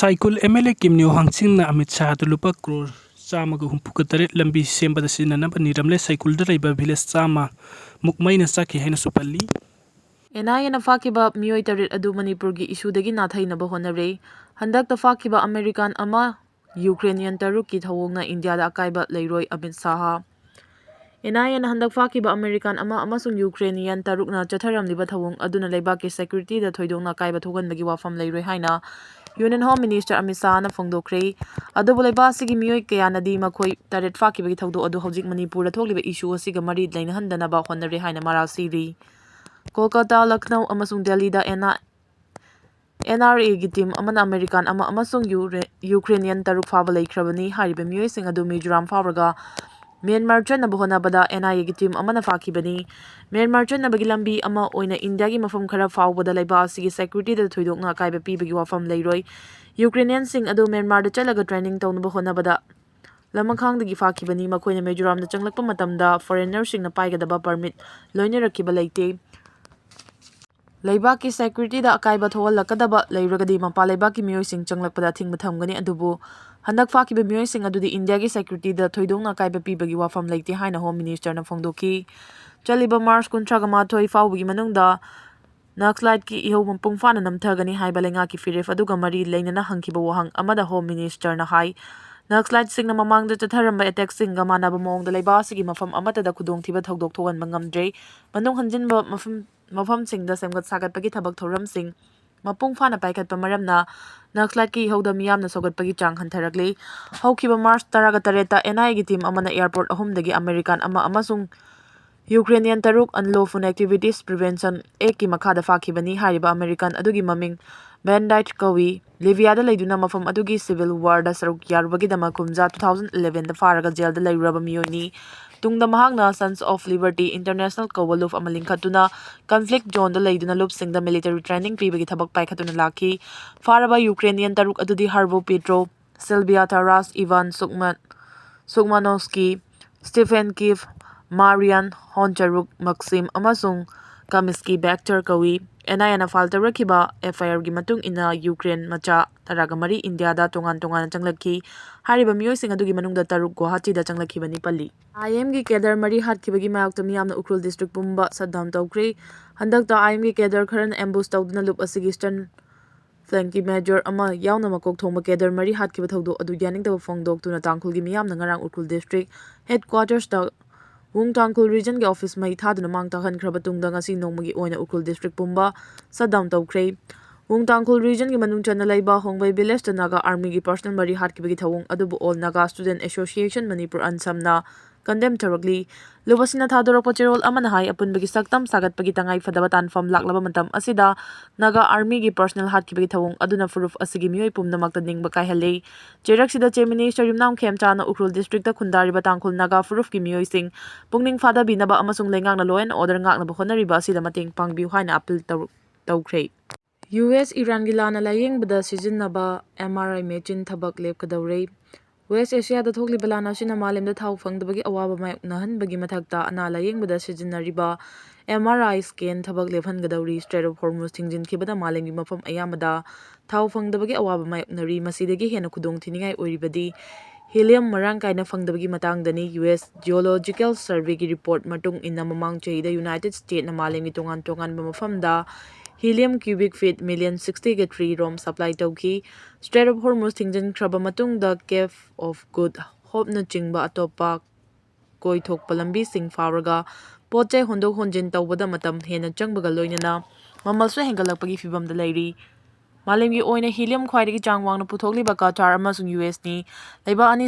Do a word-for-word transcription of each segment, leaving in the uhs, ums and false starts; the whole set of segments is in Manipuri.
ꯁꯥꯏꯀꯨꯜ ꯑꯦꯝ ꯑꯦꯜ ꯑꯦ ꯀꯤꯝꯅꯤꯌꯣ ꯍꯥꯡꯆꯤꯡꯅ ꯑꯃꯤꯠ ꯁꯥꯍꯗ ꯂꯨꯄꯥ ꯀ꯭ꯔꯣꯔ ꯆꯥꯝꯃꯒ ꯍꯨꯝꯐꯨꯒ ꯇꯔꯦꯠ ꯂꯝꯕꯤ ꯁꯦꯝꯕꯗ ꯁꯤꯖꯤꯟꯅꯅꯕ ꯅꯤꯔꯝꯂꯦ꯫ ꯁꯥꯏꯀꯨꯜꯗ ꯂꯩꯕ ꯚꯤꯂꯦꯖ ꯆꯥꯝꯃ ꯃꯨꯛ ꯃꯩꯅ ꯆꯥꯛꯈꯤ ꯍꯥꯏꯅꯁꯨ ꯄꯜꯂꯤ꯫ ꯑꯦꯟ ꯑꯥꯏ ꯑꯦꯅ ꯐꯥꯈꯤꯕ ꯃꯤꯑꯣꯏ ꯇꯔꯦꯠ ꯑꯗꯨ ꯃꯅꯤꯄꯨꯔꯒꯤ ꯏꯁꯨꯗꯒꯤ ꯅꯥꯊꯩꯅꯕ ꯍꯣꯠꯅꯔꯦ꯫ ꯍꯟꯗꯛꯇ ꯐꯥꯈꯤꯕ ꯑꯃꯦꯔꯤꯀꯥꯟ ꯑꯃ, ꯌꯨꯀ꯭ꯔꯦꯅꯤꯌꯟ ꯇꯔꯨꯛꯀꯤ ꯊꯧꯑꯣꯡꯅ ꯏꯟꯗꯤꯌꯥꯗ ꯑꯀꯥꯏꯕ ꯂꯩꯔꯣꯏ, ꯑꯃꯤꯠ ꯁꯥꯍ꯫ ꯑꯦꯟ ꯑꯥꯏ ꯑꯦꯅ ꯍꯟꯗꯛ ꯐꯥꯈꯤꯕ ꯑꯃꯦꯔꯤꯀꯥꯟ ꯑꯃ ꯑꯃꯁꯨꯡ ꯌꯨꯀ꯭ꯔꯦꯅꯤꯌꯟ ꯇꯔꯨꯛꯅ ꯆꯠꯊꯔꯝꯂꯤꯕ ꯊꯧꯑꯣꯡ ꯑꯗꯨꯅ ꯂꯩꯕꯥꯛꯀꯤ ꯁꯦꯀ꯭ꯌꯨꯔꯤꯇꯤꯗ ꯊꯣꯏꯗꯣꯛꯅ ꯑꯀꯥꯏꯕ ꯊꯣꯛꯍꯟꯕꯒꯤ ꯋꯥꯐꯝ ꯂꯩꯔꯣꯏ ꯍꯥꯏꯅ ꯌꯨꯅꯤꯌꯟ ꯍꯣꯝ ꯃꯤꯅꯤꯁꯇꯔ ꯑꯃꯤꯠ ꯁꯥꯍꯅ ꯐꯣꯡꯗꯣꯛꯈ꯭ꯔꯦ꯫ ꯑꯗꯨꯕꯨ ꯂꯩꯕꯥꯛ ꯑꯁꯤꯒꯤ ꯃꯤꯑꯣꯏ ꯀꯌꯥꯅꯗꯤ ꯃꯈꯣꯏ ꯇꯔꯦꯠ ꯐꯥꯈꯤꯕꯒꯤ ꯊꯧꯗꯣꯛ ꯑꯗꯨ ꯍꯧꯖꯤꯛ ꯃꯅꯤꯄꯨꯔꯗ ꯊꯣꯛꯂꯤꯕ ꯏꯁꯨ ꯑꯁꯤꯒ ꯃꯔꯤ ꯂꯩꯅꯍꯟꯗꯅꯕ ꯍꯣꯠꯅꯔꯦ ꯍꯥꯏꯅ ꯃꯔꯥꯜ ꯁꯤꯔꯤ꯫ ꯀꯣꯜꯀꯇꯥ, ꯂꯈꯅꯧ ꯑꯃꯁꯨꯡ ꯗꯦꯜꯂꯤꯗ ꯑꯦꯟ ꯑꯥꯏ ꯑꯦꯟ ꯑꯥꯔ ꯑꯦꯒꯤ ꯇꯤꯝ ꯑꯃꯅ ꯑꯃꯦꯔꯤꯀꯥꯟ ꯑꯃ ꯑꯃꯁꯨꯡ ꯌꯨꯔꯦ-, ꯌꯨꯀ꯭ꯔꯦꯅꯤꯌꯟ ꯇꯔꯨꯛ ꯐꯥꯕ ꯂꯩꯈ꯭ꯔꯕꯅꯤ꯫ ꯍꯥꯏꯔꯤꯕ ꯃꯤꯑꯣꯏꯁꯤꯡ ꯑꯗꯨ ꯃꯤꯖꯣꯔꯥꯝ ꯐꯥꯎꯔꯒ ꯃ꯭ꯌꯥꯟꯃꯥꯔ ꯆꯠꯅꯕ ꯍꯣꯠꯅꯕꯗ ꯑꯦꯟ ꯑꯥꯏ ꯑꯦꯒꯤ ꯇꯤꯝ ꯑꯃꯅ ꯐꯥꯈꯤꯕꯅꯤ꯫ ꯃ꯭ꯌꯥꯟꯃꯥꯔ ꯆꯠꯅꯕꯒꯤ ꯂꯝꯕꯤ ꯑꯃ ꯑꯣꯏꯅ ꯏꯟꯗꯤꯌꯥꯒꯤ ꯃꯐꯝ ꯈꯔ ꯐꯥꯎꯕꯗ ꯂꯩꯕꯥꯛ ꯑꯁꯤꯒꯤ ꯁꯦꯀ꯭ꯌꯨꯔꯤꯇꯤꯗ ꯊꯣꯏꯗꯣꯛꯅ ꯑꯀꯥꯏꯕ ꯄꯤꯕꯒꯤ ꯋꯥꯐꯝ ꯂꯩꯔꯣꯏ꯫ ꯌꯨꯀ꯭ꯔꯦꯅꯤꯌꯟꯁꯤꯡ ꯑꯗꯨ ꯃ꯭ꯌꯥꯟꯃꯥꯔꯗ ꯆꯠꯂꯒ ꯇ꯭ꯔꯦꯅꯤꯡ ꯇꯧꯅꯕ ꯍꯣꯠꯅꯕꯗ ꯂꯃꯈꯥꯡꯗꯒꯤ ꯐꯥꯈꯤꯕꯅꯤ꯫ ꯃꯈꯣꯏꯅ ꯃꯤꯖꯣꯔꯥꯝꯗ ꯆꯪꯂꯛꯄ ꯃꯇꯝꯗ ꯐꯣꯔꯦꯟꯅꯔꯁꯤꯡꯅ ꯄꯥꯏꯒꯗꯕ ꯄꯔꯃꯤꯠ ꯂꯣꯏꯅꯔꯛꯈꯤꯕ ꯂꯩꯇꯦ꯫ ꯂꯩꯕꯥꯛꯀꯤ ꯁꯦꯀ꯭ꯌꯨꯔꯤꯇꯤꯗ ꯑꯀꯥꯏꯕ ꯊꯣꯛꯍꯜꯂꯛꯀꯗꯕ ꯂꯩꯔꯒꯗꯤ ꯃꯄꯥꯟ ꯂꯩꯕꯥꯛꯀꯤ ꯃꯤꯑꯣꯏꯁꯤꯡ ꯆꯪꯂꯛꯄꯗ ꯑꯊꯤꯡꯕ ꯊꯝꯒꯅꯤ, ꯑꯗꯨꯕꯨ ꯍꯟꯗꯛ ꯐꯥꯈꯤꯕ ꯃꯤꯑꯣꯏꯁꯤꯡ ꯑꯗꯨꯗꯤ ꯏꯟꯗꯤꯌꯥꯒꯤ ꯁꯦꯀ꯭ꯌꯨꯔꯤꯇꯤꯗ ꯊꯣꯏꯗꯣꯛꯅ ꯑꯀꯥꯏꯕ ꯄꯤꯕꯒꯤ ꯋꯥꯐꯝ ꯂꯩꯇꯦ ꯍꯥꯏꯅ ꯍꯣꯝ ꯃꯤꯅꯤꯁꯇꯔꯅ ꯐꯣꯡꯗꯣꯛꯈꯤ꯫ ꯆꯠꯂꯤꯕ ꯃꯥꯔꯆ ꯀꯨꯟꯊ꯭ꯔꯥꯒ ꯃꯥꯊꯣꯏ ꯐꯥꯎꯕꯒꯤ ꯃꯅꯨꯡꯗ ꯅꯛꯁꯂꯥꯏꯠꯀꯤ ꯏꯍꯧ ꯃꯄꯨꯡ ꯐꯥꯅ ꯅꯝꯊꯒꯅꯤ ꯍꯥꯏꯕ ꯂꯩꯉꯥꯛꯀꯤ ꯐꯤꯔꯦꯞ ꯑꯗꯨꯒ ꯃꯔꯤ ꯂꯩꯅꯅ ꯍꯪꯈꯤꯕ ꯋꯥꯍꯪ ꯑꯃꯗ ꯍꯣꯝ ꯃꯤꯅꯤꯁꯇꯔꯅ ꯍꯥꯏ, ꯅꯛꯁꯂꯥꯏꯠꯁꯤꯡꯅ ꯃꯃꯥꯡꯗ ꯆꯠꯊꯔꯝꯕ ꯑꯦꯇꯦꯛꯁꯤꯡꯒ ꯃꯥꯟꯅꯕ ꯃꯑꯣꯡꯗ ꯂꯩꯕꯥꯛ ꯑꯁꯤꯒꯤ ꯃꯐꯝ ꯑꯃꯠꯇꯗ ꯈꯨꯗꯣꯡꯊꯤꯕ ꯊꯧꯗꯣꯛ ꯊꯣꯛꯍꯟꯕ ꯉꯝꯗ꯭ꯔꯦ꯫ ꯃꯅꯨꯡ ꯍꯟꯖꯤꯟꯕ ꯃꯐꯝ, ꯃꯐꯝꯁꯤꯡꯗ ꯁꯦꯝꯒꯠ ꯁꯥꯒꯠꯄꯒꯤ ꯊꯕꯛ ꯊꯧꯔꯝꯁꯤꯡ ꯃꯄꯨꯡ ꯐꯥꯅ ꯄꯥꯏꯈꯠꯄ ꯃꯔꯝꯅ ꯅꯛꯁꯂꯥꯏꯠꯀꯤ ꯏꯍꯧꯗ ꯃꯤꯌꯥꯝꯅ ꯁꯧꯒꯠꯄꯒꯤ ꯆꯥꯡ ꯍꯟꯊꯔꯛꯂꯤ꯫ ꯍꯧꯈꯤꯕ ꯃꯥꯔꯆ ꯇꯔꯥꯒ ꯇꯔꯦꯠꯇ ꯑꯦꯟ ꯑꯥꯏ ꯑꯦꯒꯤ ꯇꯤꯝ ꯑꯃꯅ ꯑꯦꯌꯥꯔꯄꯣꯔꯠ ꯑꯍꯨꯝꯗꯒꯤ ꯑꯃꯦꯔꯤꯀꯥꯟ ꯑꯃ ꯑꯃꯁꯨꯡ ꯌꯨꯀ꯭ꯔꯦꯅꯤꯌꯟ ꯇꯔꯨꯛ Unlawful Activities Prevention Act ꯀꯤ ꯃꯈꯥꯗ ꯐꯥꯈꯤꯕꯅꯤ꯫ ꯍꯥꯏꯔꯤꯕ ꯑꯃꯦꯔꯤꯀꯥꯟ ꯑꯗꯨꯒꯤ ꯃꯃꯤꯡ ꯕꯦꯟ ꯗꯥꯏꯠ ꯀꯧꯏ꯫ ꯂꯤꯕꯤꯌꯥꯗ ꯂꯩꯗꯨꯅ ꯃꯐꯝ ꯑꯗꯨꯒꯤ ꯁꯤꯚꯤꯜ ꯋꯥꯔꯗ ꯁꯔꯨꯛ ꯌꯥꯔꯨꯕꯒꯤꯗꯃꯛ ꯀꯨꯝꯖꯥ two thousand eleven ꯗ ꯐꯥꯔꯒ ꯖꯦꯜꯗ ꯂꯩꯔꯨꯔꯕ ꯃꯤꯑꯣꯏꯅꯤ꯫ ꯇꯨꯡꯗ ꯃꯍꯥꯛꯅ Sons of Liberty International ꯀꯧꯕ ꯂꯨꯞ ꯑꯃ ꯂꯤꯡꯈꯠꯇꯨꯅ ꯀꯟꯐ꯭ꯂꯤꯛ ꯖꯣꯟꯗ ꯂꯩꯗꯨꯅ ꯂꯨꯞꯁꯤꯡꯗ ꯃꯤꯂꯤꯇꯔꯤ ꯇ꯭ꯔꯦꯅꯤꯡ ꯄꯤꯕꯒꯤ ꯊꯕꯛ ꯄꯥꯏꯈꯠꯇꯨꯅ ꯂꯥꯛꯈꯤ꯫ ꯐꯥꯔꯕ ꯌꯨꯀ꯭ꯔꯦꯅꯤꯌꯟ ꯇꯔꯨꯛ ꯑꯗꯨꯗꯤ ꯍꯥꯔꯕꯣ ꯄꯤꯇ꯭ꯔꯣ, ꯁꯤꯜꯕꯤꯌꯥ ꯇꯥꯔꯥꯁ, ꯏꯚꯥꯟ ꯁꯨꯛꯃ-, ꯁꯨꯛꯃꯥꯅꯣꯁꯀꯤ, ꯁ꯭ꯇꯤꯐꯦꯟ ꯀꯤꯐ, ꯃꯥꯔꯤꯌꯥꯟ ꯍꯣꯟꯆꯔꯨꯛ, ꯃꯛꯁꯤꯝ ꯑꯃꯁꯨꯡ ꯀꯥꯃꯤꯁꯀꯤ ꯕꯦꯛꯇꯔ ꯀꯧꯏ꯫ ꯑꯦꯟ ꯑꯥꯏ ꯑꯦꯅ ꯐꯥꯏꯜ ꯇꯧꯔꯛꯈꯤꯕ ꯑꯦꯐ ꯑꯥꯏ ꯑꯥꯔꯒꯤ ꯃꯇꯨꯡ ꯏꯟꯅ ꯌꯨꯀ꯭ꯔꯦꯟ ꯃꯆꯥ ꯇꯔꯥꯒ ꯃꯔꯤ ꯏꯟꯗꯤꯌꯥꯗ ꯇꯣꯉꯥꯟ ꯇꯣꯉꯥꯟꯅ ꯆꯪꯂꯛꯈꯤ꯫ ꯍꯥꯏꯔꯤꯕ ꯃꯤꯑꯣꯏꯁꯤꯡ ꯑꯗꯨꯒꯤ ꯃꯅꯨꯡꯗ ꯇꯔꯨꯛ ꯒꯨꯋꯥꯍꯥꯇꯤꯗ ꯆꯪꯂꯛꯈꯤꯕꯅꯤ ꯄꯜꯂꯤ꯫ ꯑꯥꯏ ꯑꯦꯝꯒꯤ ꯀꯦꯗꯔ ꯃꯔꯤ ꯍꯥꯠꯈꯤꯕꯒꯤ ꯃꯥꯌꯣꯛꯇ ꯃꯤꯌꯥꯝꯅ ꯎꯈ꯭ꯔꯨꯜ ꯗꯤꯁꯇ꯭ꯔꯤꯛ ꯄꯨꯝꯕ ꯁꯠ ꯗꯥꯎꯟ ꯇꯧꯈ꯭ꯔꯦ꯫ ꯍꯟꯗꯛꯇ ꯑꯥꯏ ꯑꯦꯝꯒꯤ ꯀꯦꯗꯔ ꯈꯔꯅ ꯑꯦꯝꯕꯨꯁ ꯇꯧꯗꯨꯅ ꯂꯨꯞ ꯑꯁꯤꯒꯤ ꯏꯁꯇꯔꯟ ꯐ꯭ꯂꯦꯡꯀꯤ ꯃꯦꯖꯔ ꯑꯃ ꯌꯥꯎꯅ ꯃꯀꯣꯛ ꯊꯣꯡꯕ ꯀꯦꯗꯔ ꯃꯔꯤ ꯍꯥꯠꯈꯤꯕ ꯊꯧꯗꯣꯛ ꯑꯗꯨ ꯌꯥꯅꯤꯡꯗꯕ ꯐꯣꯡꯗꯣꯛꯇꯨꯅ ꯇꯥꯡꯈꯨꯜꯒꯤ ꯃꯤꯌꯥꯝꯅ ꯉꯔꯥꯡ ꯎꯈ꯭ꯔꯨꯜ ꯗꯤꯁꯇ꯭ꯔꯤꯛ ꯍꯦꯗꯀ꯭ꯋꯥꯇꯔꯁꯇ ꯋꯨꯡ ꯇꯥꯡꯈꯨꯜ ꯔꯤꯖꯟꯒꯤ ꯑꯣꯐꯤꯁ ꯃꯩ ꯊꯥꯗꯨꯅ ꯃꯥꯡ ꯇꯥꯛꯍꯟꯈ꯭ꯔꯕ ꯇꯨꯡꯗ ꯉꯁꯤ ꯅꯣꯡꯃꯒꯤ ꯑꯣꯏꯅ ꯎꯈ꯭ꯔꯨꯜ ꯗꯤꯁꯇ꯭ꯔꯤꯛ ꯄꯨꯝꯕ ꯁꯠ ꯗꯥꯎꯟ ꯇꯧꯈ꯭ꯔꯦ꯫ ꯋꯨꯡ ꯇꯥꯡꯈꯨꯜ ꯔꯤꯖꯟꯒꯤ ꯃꯅꯨꯡ ꯆꯟꯅ ꯂꯩꯕ ꯍꯣꯡꯕꯩ ꯚꯤꯂꯦꯖꯇ ꯅꯥꯒꯥ ꯑꯥꯔꯃꯤꯒꯤ ꯄꯔꯁꯅꯦꯜ ꯃꯔꯤ ꯍꯥꯠꯈꯤꯕꯒꯤ ꯊꯧꯑꯣꯡ ꯑꯗꯨꯕꯨ all Naga student association Manipur, ꯑꯟꯁꯝꯅ ꯀꯟꯗꯦꯝ ꯇꯧꯔꯛꯂꯤ꯫ ꯂꯨꯞ ꯑꯁꯤꯅ ꯊꯥꯗꯣꯔꯛꯄ ꯆꯦꯔꯣꯜ ꯑꯃꯅ ꯍꯥꯏ, ꯑꯄꯨꯟꯕꯒꯤ ꯁꯛꯇꯝ ꯁꯥꯒꯠꯄꯒꯤ ꯇꯉꯥꯏ ꯐꯗꯕ ꯇꯥꯟꯐꯝ ꯂꯥꯛꯂꯕ ꯃꯇꯝ ꯑꯁꯤꯗ ꯅꯥꯒꯥ ꯑꯥꯔꯃꯤꯒꯤ ꯄꯔꯁꯅꯦꯜ ꯍꯥꯠꯈꯤꯕꯒꯤ ꯊꯧꯑꯣꯡ ꯑꯗꯨꯅ ꯐꯨꯔꯨꯞ ꯑꯁꯤꯒꯤ ꯃꯤꯑꯣꯏ ꯄꯨꯝꯅꯃꯛꯇ ꯅꯤꯡꯕ ꯀꯥꯏꯍꯜꯂꯤ꯫ ꯆꯩꯔꯛꯁꯤꯗ ꯆꯤꯐ ꯃꯤꯅꯤꯁꯇꯔ ꯌꯨꯝꯅꯥꯝ ꯈꯦꯝꯆꯥꯅ ꯎꯈ꯭ꯔꯨꯜ ꯗꯤꯁꯇ꯭ꯔꯤꯛꯇ ꯈꯨꯟꯗꯥꯔꯤꯕ ꯇꯥꯡꯈꯨꯜ ꯅꯥꯒꯥ ꯐꯨꯔꯨꯞꯀꯤ ꯃꯤꯑꯣꯏꯁꯤꯡ ꯄꯨꯛꯅꯤꯡ ꯐꯥꯗꯕꯤꯅꯕ ꯑꯃꯁꯨꯡ ꯂꯩꯉꯥꯛꯅ law and order ꯉꯥꯛꯅꯕ ꯍꯣꯠꯅꯔꯤꯕ ꯑꯁꯤꯗ ꯃꯇꯦꯡ ꯄꯥꯡꯕꯤꯌꯨ ꯍꯥꯏꯅ ꯑꯄꯤꯜ ꯇꯧ-, ꯇꯧꯈ꯭ꯔꯦ꯫ ꯌꯨ ꯑꯦꯁ ꯏꯔꯥꯟꯒꯤ ꯂꯥꯟꯅ ꯂꯥꯌꯦꯡꯕꯗ ꯁꯤꯖꯤꯟꯅꯕ ꯑꯦꯝ ꯑꯥꯔ ꯑꯥꯏ ꯃꯦꯆꯤꯟ ꯊꯕꯛ ꯂꯦꯞꯀꯗꯧꯔꯦ꯫ ꯋꯦꯁ ꯑꯦꯁꯤꯌꯥꯗ ꯊꯣꯛꯂꯤꯕ ꯂꯥꯟ ꯑꯁꯤꯅ ꯃꯥꯂꯦꯝꯗ ꯊꯥꯎ ꯐꯪꯗꯕꯒꯤ ꯑꯋꯥꯕ ꯃꯥꯌꯣꯛꯅꯍꯟꯕꯒꯤ ꯃꯊꯛꯇ ꯑꯅꯥ ꯂꯥꯌꯦꯡꯕꯗ ꯁꯤꯖꯤꯟꯅꯔꯤꯕ ꯑꯦꯝ ꯑꯥꯔ ꯑꯥꯏ ꯁ꯭ꯀꯦꯟ ꯊꯕꯛ ꯂꯦꯞꯍꯟꯒꯗꯧꯔꯤ꯫ ꯁ꯭ꯇ꯭ꯔꯦꯠ ꯑꯣꯐ ꯍꯣꯔꯃꯨꯖ ꯊꯤꯡꯖꯤꯟꯈꯤꯕꯗ ꯃꯥꯂꯦꯝꯒꯤ ꯃꯐꯝ ꯑꯌꯥꯝꯕꯗ ꯊꯥꯎ ꯐꯪꯗꯕꯒꯤ ꯑꯋꯥꯕ ꯃꯥꯌꯣꯛꯅꯔꯤ꯫ ꯃꯁꯤꯗꯒꯤ ꯍꯦꯟꯅ ꯈꯨꯗꯣꯡꯊꯤꯅꯤꯡꯉꯥꯏ ꯑꯣꯏꯔꯤꯕꯗꯤ ꯍꯤꯂꯤꯌꯝ ꯃꯔꯥꯡ ꯀꯥꯏꯅ ꯐꯪꯗꯕꯒꯤ ꯃꯇꯥꯡꯗꯅꯤ꯫ ꯌꯨ ꯑꯦꯁ ꯖꯤꯑꯣꯂꯣꯖꯤꯀꯦꯜ ꯁꯔꯚꯦꯒꯤ ꯔꯤꯄꯣꯔꯠ ꯃꯇꯨꯡ ꯏꯟꯅ ꯃꯃꯥꯡ ꯆꯍꯤꯗ ꯌꯨꯅꯥꯏꯇꯦꯗ ꯁ꯭ꯇꯦꯠꯅ ꯃꯥꯂꯦꯝꯒꯤ ꯇꯣꯉꯥꯟ ꯇꯣꯉꯥꯟꯕ ꯃꯐꯝꯗ ꯍꯤꯂꯤꯌꯝ ꯀ꯭ꯌꯨꯕꯤꯛ ꯐꯤꯠ ꯃꯤꯂꯤꯌꯟ ꯁꯤꯛꯁꯇꯤꯒ ꯊ꯭ꯔꯤ ꯔꯣꯝ ꯁꯄ꯭ꯂꯥꯏ ꯇꯧꯈꯤ꯫ ꯁ꯭ꯇ꯭ꯔꯦꯠ ꯑꯣꯐ ꯍꯣꯔꯃꯨꯖ ꯊꯤꯡꯖꯤꯟꯈ꯭ꯔꯕ ꯃꯇꯨꯡꯗ ꯀꯦꯞ ꯑꯣꯐ ꯒꯨꯗ ꯍꯣꯞꯅꯆꯤꯡꯕ ꯑꯇꯣꯞꯄ ꯀꯣꯏꯊꯣꯛꯄ ꯂꯝꯕꯤꯁꯤꯡ ꯐꯥꯎꯔꯒ ꯄꯣꯠ ꯆꯩ ꯍꯣꯟꯗꯣꯛ ꯍꯣꯟꯖꯤꯟ ꯇꯧꯕꯗ ꯃꯇꯝ ꯍꯦꯟꯅ ꯆꯪꯕꯒ ꯂꯣꯏꯅꯅ ꯃꯃꯜꯁꯨ ꯍꯦꯟꯒꯠꯂꯛꯄꯒꯤ ꯐꯤꯚꯝꯗ ꯂꯩꯔꯤ꯫ ꯃꯥꯂꯦꯝꯒꯤ ꯑꯣꯏꯅ ꯍꯤꯂꯤꯌꯝ ꯈ꯭ꯋꯥꯏꯗꯒꯤ ꯆꯥꯡ ꯋꯥꯡꯅ ꯄꯨꯊꯣꯛꯂꯤꯕ ꯀꯇꯥꯔ ꯑꯃꯁꯨꯡ ꯌꯨ ꯑꯦꯁꯅꯤ꯫ ꯂꯩꯕꯥꯛ ꯑꯅꯤ,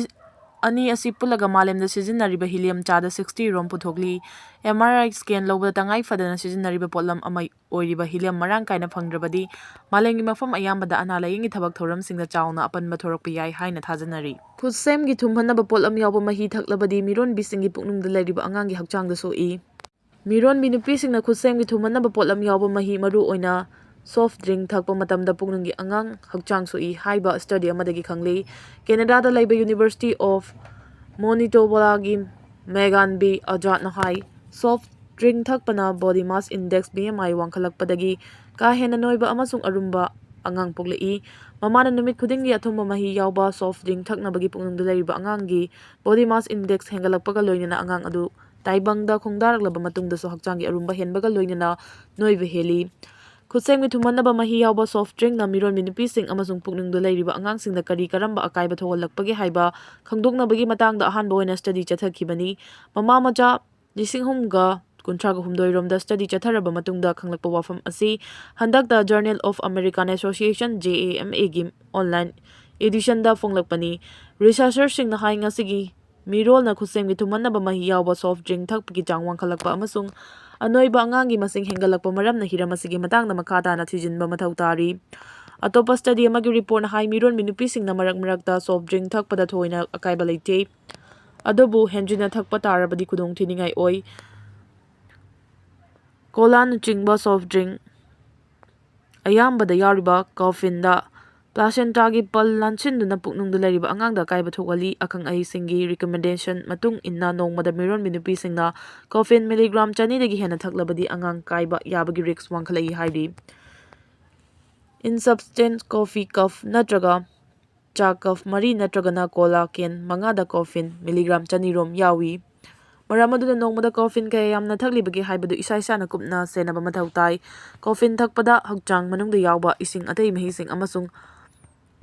ꯑꯅꯤ ꯑꯁꯤ ꯄꯨꯜꯂꯒ ꯃꯥꯂꯦꯝꯗ ꯁꯤꯖꯤꯟꯅꯔꯤꯕ ꯍꯤꯂꯤꯌꯝ ꯆꯥꯗ ꯁꯤꯛꯁꯇꯤ ꯔꯣꯝ ꯄꯨꯊꯣꯛꯂꯤ꯫ ꯑꯦꯝ ꯑꯥꯔ ꯑꯥꯏ ꯁ꯭ꯀꯦꯟ ꯂꯧꯕꯗ ꯇꯉꯥꯏ ꯐꯗꯅ ꯁꯤꯖꯤꯟꯅꯔꯤꯕ ꯄꯣꯠꯂꯝ ꯑꯃ ꯑꯣꯏꯔꯤꯕ ꯍꯤꯂꯤꯌꯝ ꯃꯔꯥꯡ ꯀꯥꯏꯅ ꯐꯪꯗ꯭ꯔꯕꯗꯤ ꯃꯥꯂꯦꯝꯒꯤ ꯃꯐꯝ ꯑꯌꯥꯝꯕꯗ ꯑꯅꯥ ꯂꯥꯌꯦꯡꯒꯤ ꯊꯕꯛ ꯊꯧꯔꯝꯁꯤꯡꯗ ꯆꯥꯎꯅ ꯑꯄꯟꯕ ꯊꯣꯔꯛꯄ ꯌꯥꯏ ꯍꯥꯏꯅ ꯊꯥꯖꯅꯔꯤ꯫ ꯈꯨꯠꯁꯦꯝꯒꯤ ꯊꯨꯝꯍꯟꯅꯕ ꯄꯣꯠꯂꯝ ꯌꯥꯎꯕ ꯃꯍꯤ ꯊꯛꯂꯕꯗꯤ ꯃꯤꯔꯣꯟꯕꯤꯁꯤꯡꯒꯤ ꯄꯨꯛꯅꯨꯡꯗ ꯂꯩꯔꯤꯕ ꯑꯉꯥꯡꯒꯤ ꯍꯛꯆꯥꯡꯗ ꯁꯣꯛꯏ꯫ ꯃꯤꯔꯣꯟꯕꯤ ꯅꯨꯄꯤꯁꯤꯡꯅ ꯈꯨꯠꯁꯦꯝꯒꯤ ꯊꯨꯝꯍꯟꯅꯕ ꯄꯣꯠꯂꯝ ꯌꯥꯎꯕ ꯃꯍꯤ, ꯃꯔꯨꯑꯣꯏꯅ soft drink, ꯊꯛꯄ ꯃꯇꯝꯗ ꯄꯨꯛꯅꯨꯡꯒꯤ ꯑꯉꯥꯡ ꯍꯛꯆꯥꯡ ꯁꯣꯛꯏ ꯍꯥꯏꯕ study ꯑꯃꯗꯒꯤ ꯈꯪꯂꯤ꯫ ꯀꯦꯅꯦꯗꯥꯗ ꯂꯩꯕ University of Manitoba-ꯒꯤ ꯃꯦꯒꯥꯟ ꯕꯤ ꯑꯖꯥꯗꯅ ꯍꯥꯏ, soft drink ꯊꯛꯄꯅ body mass index, B M I, ꯋꯥꯡꯈꯠꯂꯛꯄꯗꯒꯤ ꯀꯥ ꯍꯦꯟꯅ ꯅꯣꯏꯕ ꯑꯃꯁꯨꯡ ꯑꯔꯨꯝꯕ ꯑꯉꯥꯡ ꯄꯣꯛꯂꯛꯏ꯫ ꯃꯃꯥꯅ ꯅꯨꯃꯤꯠ ꯈꯨꯗꯤꯡꯒꯤ ꯑꯊꯨꯝꯕ ꯃꯍꯤ ꯌꯥꯎꯕ soft drink ꯊꯛꯅꯕꯒꯤ ꯄꯨꯛꯅꯤꯡꯗ ꯂꯩꯔꯤꯕ ꯑꯉꯥꯡꯒꯤ body mass index ꯍꯦꯟꯒꯠꯂꯛꯄꯒ ꯂꯣꯏꯅꯅ ꯑꯉꯥꯡ ꯑꯗꯨ ꯇꯥꯏꯕꯪꯗ ꯈꯣꯡꯗꯥꯔꯛꯂꯕ ꯃꯇꯨꯡꯗꯁꯨ ꯍꯛꯆꯥꯡꯒꯤ ꯑꯔꯨꯝꯕ ꯍꯦꯟꯕꯒ ꯂꯣꯏꯅꯅ ꯅꯣꯏꯕ ꯍꯦꯜꯂꯤ꯫ ꯈꯨꯠꯁꯦꯝꯒꯤ ꯊꯨꯝꯍꯟꯅꯕ ꯃꯍꯤ ꯌꯥꯎꯕ soft drinkꯅ ꯃꯤꯔꯣꯟꯕꯤ ꯅꯨꯄꯤꯁꯤꯡ ꯑꯃꯁꯨꯡ ꯄꯨꯛꯅꯤꯡꯗ ꯂꯩꯔꯤꯕ ꯑꯉꯥꯡꯁꯤꯡꯗ ꯀꯔꯤ ꯀꯔꯝꯕ ꯑꯀꯥꯏꯕ ꯊꯣꯛꯍꯜꯂꯛꯄꯒꯦ ꯍꯥꯏꯕ ꯈꯪꯗꯣꯛꯅꯕꯒꯤ ꯃꯇꯥꯡꯗ ꯑꯍꯥꯟꯕ ꯑꯣꯏꯅ study ꯆꯠꯊꯈꯤꯕꯅꯤ꯫ ꯃꯃꯥ ꯃꯆꯥ ꯂꯤꯁꯤꯡ ꯑꯍꯨꯝꯒ ꯀꯨꯟꯊ꯭ꯔꯥꯒ ꯍꯨꯝꯗꯣꯏ ꯔꯣꯝꯗ study ꯆꯠꯊꯔꯕ ꯃꯇꯨꯡꯗ ꯈꯪꯂꯛꯄ ꯋꯥꯐꯝ ꯑꯁꯤ ꯍꯟꯗꯛꯇ Journal of American Association, JAMAꯒꯤ online editionꯗ ꯐꯣꯡꯂꯛꯄꯅꯤ꯫ Researcherꯁꯤꯡꯅ ꯍꯥꯏ, ꯉꯁꯤꯒꯤ ꯃꯤꯔꯣꯜꯅ ꯈꯨꯠꯁꯦꯝꯒꯤ ꯊꯨꯝꯍꯟꯅꯕ ꯃꯍꯤ ꯌꯥꯎꯕ soft drink ꯊꯛꯄꯒꯤ ꯆꯥꯡ ꯋꯥꯡꯈꯠꯂꯛꯄ ꯑꯃꯁꯨꯡ ꯑꯅꯣꯏꯕ ꯑꯉꯥꯡꯒꯤ ꯃꯁꯤꯡ ꯍꯦꯟꯒꯠꯂꯛꯄ ꯃꯔꯝꯅ ꯍꯤꯔꯝ ꯑꯁꯤꯒꯤ ꯃꯇꯥꯡꯗ ꯃꯈꯥ ꯇꯥꯅ ꯊꯤꯖꯤꯟꯕ ꯃꯊꯧ ꯇꯥꯔꯤ꯫ ꯑꯇꯣꯞꯄ study ꯑꯃꯒꯤ reportꯅ ꯍꯥꯏ, ꯃꯤꯔꯣꯟꯕꯤ ꯅꯨꯄꯤꯁꯤꯡꯅ ꯃꯔꯛ ꯃꯔꯛꯇ soft drink ꯊꯛꯄꯗ ꯊꯣꯏꯅ ꯑꯀꯥꯏꯕ ꯂꯩꯇꯦ, ꯑꯗꯨꯕꯨ ꯍꯦꯟꯖꯤꯟꯅ ꯊꯛꯄ ꯇꯥꯔꯕꯗꯤ ꯈꯨꯗꯣꯡꯊꯤꯅꯤꯡꯉꯥꯏ ꯑꯣꯏ꯫ Colaꯅꯆꯤꯡꯕ soft drink ꯑꯌꯥꯝꯕꯗ ꯌꯥꯎꯔꯤꯕ cafeineꯗ placentaꯒꯤ ꯄꯜ ꯂꯥꯟꯁꯤꯟꯗꯨꯅ ꯄꯨꯛꯅꯨꯡꯗ ꯂꯩꯔꯤꯕ ꯑꯉꯥꯡꯗ ꯑꯀꯥꯏꯕ ꯊꯣꯛꯍꯜꯂꯤ꯫ ꯑꯈꯪ ꯑꯍꯩꯁꯤꯡꯒꯤ recommendation ꯃꯇꯨꯡ ꯏꯟꯅ ꯅꯣꯡꯃꯗ ꯃꯤꯔꯣꯟꯕꯤ ꯅꯨꯄꯤꯁꯤꯡꯅ caffeine milligram ꯆꯅꯤꯗꯒꯤ ꯍꯦꯟꯅ ꯊꯛꯂꯕꯗꯤ ꯑꯉꯥꯡ ꯀꯥꯏꯕ ꯌꯥꯕꯒꯤ risk ꯋꯥꯡꯈꯠꯂꯛꯏ ꯍꯥꯏꯔꯤ꯫ Insufficient coffee cup ꯅꯠꯇ꯭ꯔꯒ ꯆꯥ cup ꯃꯔꯤ ꯅꯠꯇ꯭ꯔꯒꯅ cola can ꯃꯉꯥꯗ caffeine milligram ꯆꯅꯤ ꯔꯣꯝ ꯌꯥꯎꯏ꯫ ꯃꯔꯝ ꯑꯗꯨꯅ ꯅꯣꯡꯃꯗ caffeine ꯀꯌꯥ ꯌꯥꯝꯅ ꯊꯛꯂꯤꯕꯒꯦ ꯍꯥꯏꯕꯗꯨ ꯏꯁꯥ ꯏꯁꯥꯅ ꯀꯨꯞꯅ ꯁꯦꯟꯅꯕ ꯃꯊꯧ ꯇꯥꯏ꯫ Caffeine ꯊꯛꯄꯗ ꯍꯛꯆꯥꯡ ꯃꯅꯨꯡꯗ ꯌꯥꯎꯕ ꯏꯁꯤꯡ, ꯑꯇꯩ ꯃꯍꯤꯁꯤꯡ ꯑꯃꯁꯨꯡ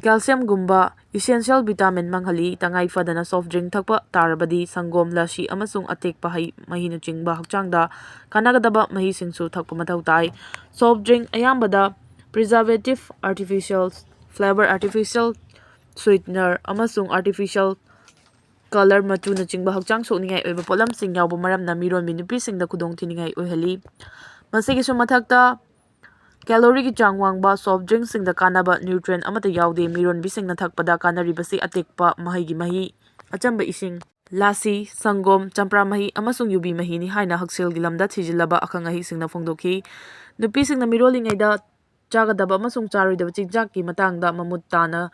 calciumꯒꯨꯝꯕ essential vitamin ꯃꯥꯡꯍꯜꯂꯤ꯫ ꯇꯉꯥꯏ ꯐꯗꯅ soft drink ꯊꯛꯄ ꯇꯥꯔꯕꯗꯤ ꯁꯪꯒꯣꯝ, ꯂꯁꯤ ꯑꯃꯁꯨꯡ ꯑꯇꯦꯛꯄ ꯍꯩ ꯃꯍꯤꯅꯆꯤꯡꯕ ꯍꯛꯆꯥꯡꯗ ꯀꯥꯟꯅꯒꯗꯕ ꯃꯍꯤꯁꯤꯡꯁꯨ ꯊꯛꯄ ꯃꯊꯧ ꯇꯥꯏ꯫ Soft drink ꯑꯌꯥꯝꯕꯗ preservative, artificial flavor, artificial sweetener ꯑꯃꯁꯨꯡ artificial color, ꯃꯆꯨꯅꯆꯤꯡꯕ ꯍꯛꯆꯥꯡ ꯁꯣꯛꯅꯤꯡꯉꯥꯏ ꯑꯣꯏꯕ ꯄꯣꯠꯂꯝꯁꯤꯡ ꯌꯥꯎꯕ ꯃꯔꯝꯅ ꯃꯤꯔꯣꯟꯕꯤ ꯅꯨꯄꯤꯁꯤꯡꯗ ꯈꯨꯗꯣꯡꯊꯤꯅꯤꯡꯉꯥꯏ ꯑꯣꯏꯍꯜꯂꯤ꯫ ꯃꯁꯤꯒꯤꯁꯨ ꯃꯊꯛꯇ, calorie ꯒꯤ ꯆꯥꯡ ꯋꯥꯡꯕ soft drink ꯁꯤꯡꯗ ꯀꯥꯟꯅꯕ nutrient ꯑꯃꯠꯇ ꯌꯥꯎꯗꯦ꯫ ꯃꯤꯔꯣꯟꯕꯤꯁꯤꯡꯅ ꯊꯛꯄꯗ ꯀꯥꯟꯅꯔꯤꯕꯁꯤ ꯑꯇꯦꯛꯄ ꯃꯍꯩꯒꯤ ꯃꯍꯤ, ꯑꯆꯝꯕ ꯏꯁꯤꯡ, ꯂꯥꯁꯤ, ꯁꯪꯒꯣꯝ, ꯆꯝꯄ꯭ꯔꯥ ꯃꯍꯤ ꯑꯃꯁꯨꯡ ꯌꯨꯕꯤ ꯃꯍꯤꯅꯤ ꯍꯥꯏꯅ ꯍꯛꯁꯦꯜꯒꯤ ꯂꯝꯗ ꯊꯤꯖꯤꯜꯂꯕ ꯑꯈꯪ ꯑꯍꯩꯁꯤꯡꯅ ꯐꯣꯡꯗꯣꯛꯈꯤ꯫ ꯅꯨꯄꯤꯁꯤꯡꯅ ꯃꯤꯔꯣꯜꯂꯤꯉꯩꯗ ꯆꯥꯒꯗꯕ ꯑꯃꯁꯨꯡ ꯆꯥꯔꯣꯏꯗꯕ ꯆꯤꯟꯖꯥꯛꯀꯤ ꯃꯇꯥꯡꯗ ꯃꯃꯨꯠ ꯇꯥꯅ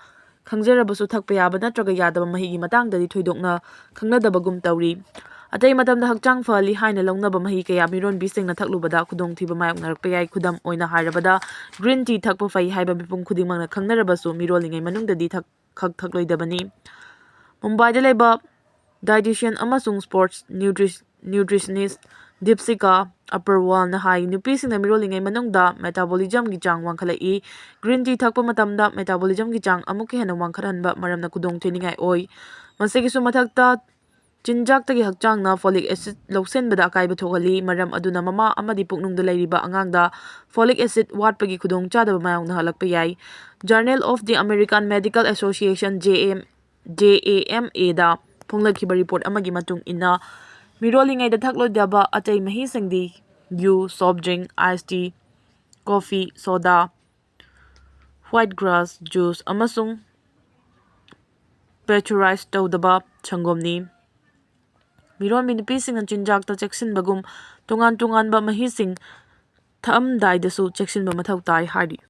ꯈꯪꯖꯔꯕꯁꯨ, ꯊꯛꯄ ꯌꯥꯕ ꯅꯠꯇ꯭ꯔꯒ ꯌꯥꯗꯕ ꯃꯍꯤꯒꯤ ꯃꯇꯥꯡꯗꯗꯤ ꯊꯣꯏꯗꯣꯛꯅ ꯈꯪꯅꯗꯕꯒꯨꯝ ꯇꯧꯔꯤ꯫ ꯑꯇꯩ ꯃꯇꯝꯗ ꯍꯛꯆꯥꯡ ꯐꯍꯜꯂꯤ ꯍꯥꯏꯅ ꯂꯧꯅꯕ ꯃꯍꯤ ꯀꯌꯥ ꯃꯤꯔꯣꯟꯕꯤꯁꯤꯡꯅ ꯊꯛꯂꯨꯕꯗ ꯈꯨꯗꯣꯡꯊꯤꯕ ꯃꯥꯌꯣꯛꯅꯔꯛꯄ ꯌꯥꯏ꯫ ꯈꯨꯗꯝ ꯑꯣꯏꯅ ꯍꯥꯏꯔꯕꯗ, green tea ꯊꯛꯄ ꯐꯩ ꯍꯥꯏꯕ ꯃꯤꯄꯨꯝ ꯈꯨꯗꯤꯡꯃꯛꯅ ꯈꯪꯅꯔꯕꯁꯨ, ꯃꯤꯔꯣꯜꯂꯤꯉꯩ ꯃꯅꯨꯡꯗꯗꯤ ꯊꯛ-, ꯈꯛ ꯊꯛꯂꯣꯏꯗꯕꯅꯤ꯫ ꯃꯨꯝꯕꯥꯏꯗ ꯂꯩꯕ dietitian ꯑꯃꯁꯨꯡ sports nutri-, nutritionist ꯗꯤꯞꯁꯤꯀꯥ ꯑꯄꯔꯋꯥꯜꯅ ꯍꯥꯏ, ꯅꯨꯄꯤꯁꯤꯡꯅ ꯃꯤꯔꯣꯜꯂꯤꯉꯩ ꯃꯅꯨꯡꯗ metabolismꯒꯤ ꯆꯥꯡ ꯋꯥꯡꯈꯠꯂꯛꯏ꯫ Green tea ꯊꯛꯄ ꯃꯇꯝꯗ metabolismꯒꯤ ꯆꯥꯡ ꯑꯃꯨꯛꯀ ꯍꯦꯟꯅ ꯋꯥꯡꯈꯠꯍꯟꯕ ꯃꯔꯝꯅ ꯈꯨꯗꯣꯡꯊꯤꯅꯤꯡꯉꯥꯏ ꯑꯣꯏ꯫ ꯃꯁꯤꯒꯤꯁꯨ ꯃꯊꯛꯇ, ꯆꯤꯟꯖꯥꯛꯇꯒꯤ ꯍꯛꯆꯥꯡꯅ folic acid ꯂꯧꯁꯤꯟꯕꯗ ꯑꯀꯥꯏꯕ ꯊꯣꯛꯍꯜꯂꯤ, ꯃꯔꯝ ꯑꯗꯨꯅ ꯃꯃꯥ ꯑꯃꯗꯤ ꯄꯨꯛꯅꯨꯡꯗ ꯂꯩꯔꯤꯕ ꯑꯉꯥꯡꯗ folic acid ꯋꯥꯠꯄꯒꯤ ꯈꯨꯗꯣꯡꯆꯥꯗꯕ ꯃꯥꯌꯣꯛꯅꯍꯜꯂꯛꯄ ꯌꯥꯏ꯫ Journal of the American Medical Association, J M, J A M Aꯗ ꯐꯣꯡꯂꯛꯈꯤꯕ report ꯑꯃꯒꯤ ꯃꯇꯨꯡ ꯏꯟꯅ, ꯃꯤꯔꯣꯜꯂꯤꯉꯩꯗ ꯊꯛꯂꯣꯏꯗꯕ ꯑꯇꯩ ꯃꯍꯤꯁꯤꯡꯗꯤ U, soft drink, iced tea, coffee, soda, white grass juice ꯑꯃꯁꯨꯡ pasteurized ꯇꯧꯗꯕ ꯁꯪꯒꯣꯝꯅꯤ꯫ ꯃꯤꯔꯣꯟꯕꯤ ꯅꯨꯄꯤꯁꯤꯡꯅ ꯆꯤꯟꯖꯥꯛꯇ ꯆꯦꯛꯁꯤꯟꯕꯒꯨꯝ ꯇꯣꯉꯥꯟ ꯇꯣꯉꯥꯟꯕ ꯃꯍꯤꯁꯤꯡ ꯊꯛꯑꯝꯗꯥꯏꯗꯁꯨ ꯆꯦꯛꯁꯤꯟꯕ ꯃꯊꯧ ꯇꯥꯏ ꯍꯥꯏꯔꯤ꯫